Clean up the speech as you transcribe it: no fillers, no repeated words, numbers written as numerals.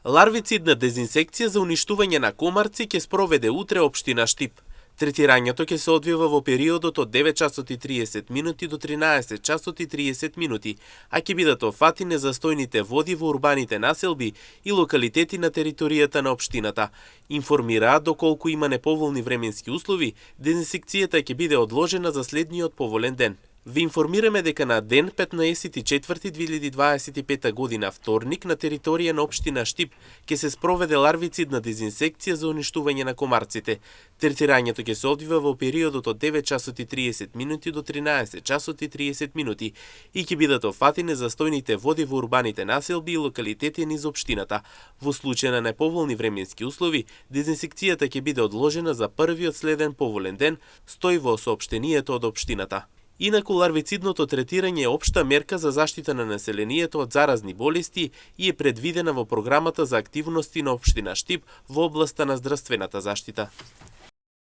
Ларвицидна дезинсекција за уништување на комарци ќе спроведе утре општина Штип. Третирањето ќе се одвива во периодот од 9 часот и 30 минути до 13 часот и 30 минути, а ќе бидат офати незастојните води во урбаните населби и локалитети на територијата на општината. Информираат доколку има неповолни временски услови, дезинсекцијата ќе биде одложена за следниот поволен ден. Ви информираме дека на ден 15.4.2025 година, вторник, на територија на општина Штип ќе се спроведе ларвицидна дезинсекција за уништување на комарците. Третирањето ќе се одвива во периодот од 9 часот и 30 минути до 13 часот и 30 минути и ќе бидат офати незастојните води во урбаните населби и локалитети низ општината. Во случај на неповолни временски услови, дезинсекцијата ќе биде одложена за првиот следен поволен ден, стои во соопштението од општината. Инаку ларвицидното третирање е општа мерка за заштита на населението од заразни болести и е предвидена во програмата за активности на општина Штип во областа на здравствената заштита.